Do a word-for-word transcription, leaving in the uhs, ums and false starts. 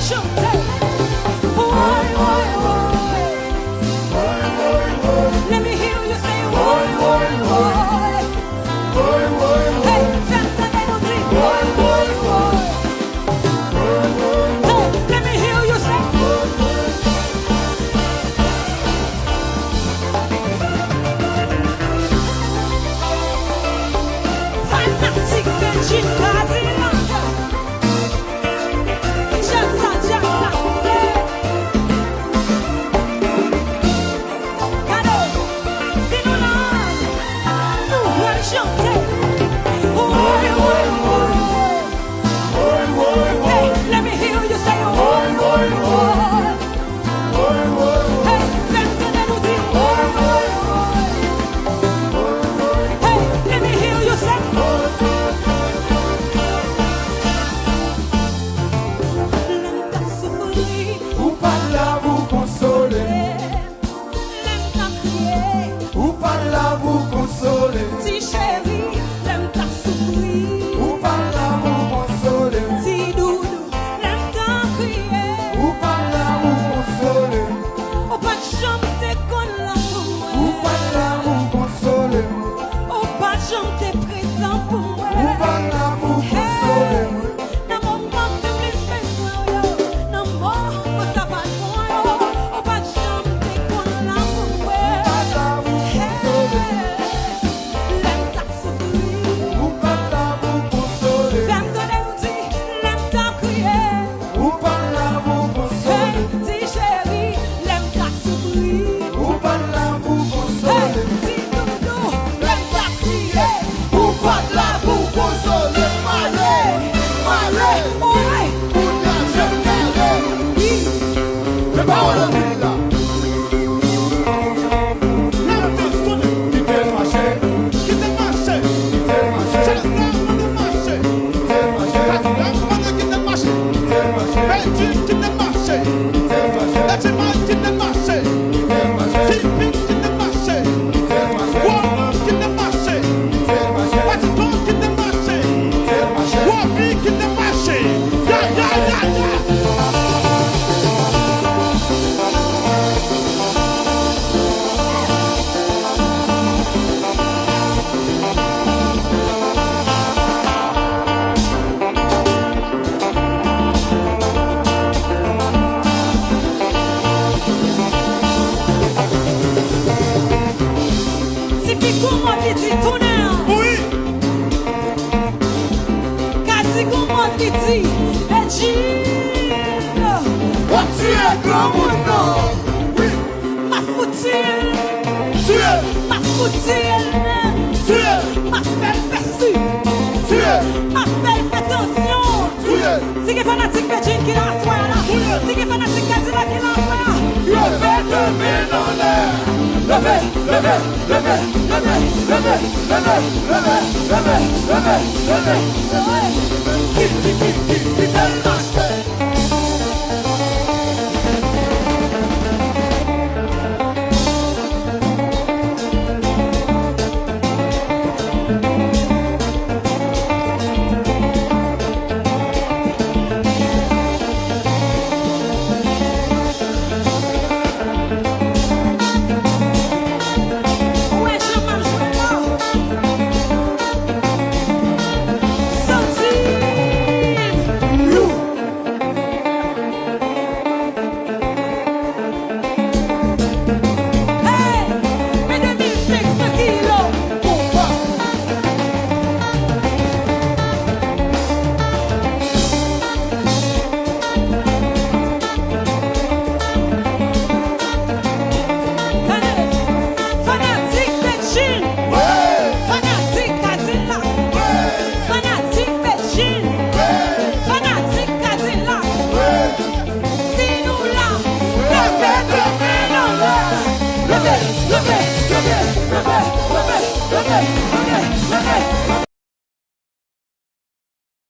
Chante. Woy, woy, woy. Let me hear you say, woy, woy, woy. Hey, fè m tande nou di, woy, woy, woy. Hey, let me hear you say, fanatik Bedjine Cadillac. Djaz la, djaz la, se. Gade, si nou la, nou pral chante. Woy, woy, woy. Hey, let me hear you say, woy, woy, woy. Hey, fè m tande nou di, woy, woy, woy. Hey, let me hear you say, lè m t ap soufri, ou pa t la pou konsole m. Lè m t ap kriye, ou pa t la pou konsole m. Ti cheri, lè m t ap soufri, ou pa t la pou konsole m. Ti doudou, lè m t ap kriye, ou pa t la pou konsole m. Ou pa t janm te konn la pou mwen. Ou pa t la pou konsole m. Ou pa t janm te prezan pou mwen. Ou pa t la pou konsole m. Nan moman pi plis bezwen w yo, nan moman sa pa t bon yo, ou pa t janm te konn la pou mwen. Ou pa t la pou konsole m. Hey, lè m t ap soufri, ou pa t la pou konsole m. Fè m tande nou di, lè m t ap kriye, ou pa t la pou konsole m. Hey, ti cheri, lè m t ap soufri, ou pa t la pou konsole m. Hey, ti doudou, lè m t ap kriye, ou pa t la pou konsole m. Male, male, woy. Kounye a je m kale. Wi. Men pawòl anpil la. Lè m te tounen. Kite l mache. Kite l mache. Kite l mache. Chèz la mande mache. Kite l mache. Kazilak mande kite l mache. Kite l mache. Bedjine kite l mache. Kite l mache. Bedjine kite l mache. Kite l mache. Tipi kite l mache. Kite l mache. Gwo Lòt kite l mache. Kite l mache. Patipon kite l mache. Kite l mache. Gwo Pi kite l mache. Ya, ya, ya, ya. Tipi gon mo ki di tounen. Wi. Kadi gon mo ki di, Bedjine, w ap tiye granmoun nan. Wi. M ap fout tiye l. Tiye l. M ap fout tiye l menm. Tiye l. M ap fè l fè si. Tiye l. M ap fè l fè tansyon. Tiye l. Si gen fanatik Bedjine ki la aswè a la. Tiye l. Si gen fanatik Kadilak ki la aswè a. Leve de men anlè. Leve, leve, leve, leve, leve. Ki, ki, ki, ki, ki tèlman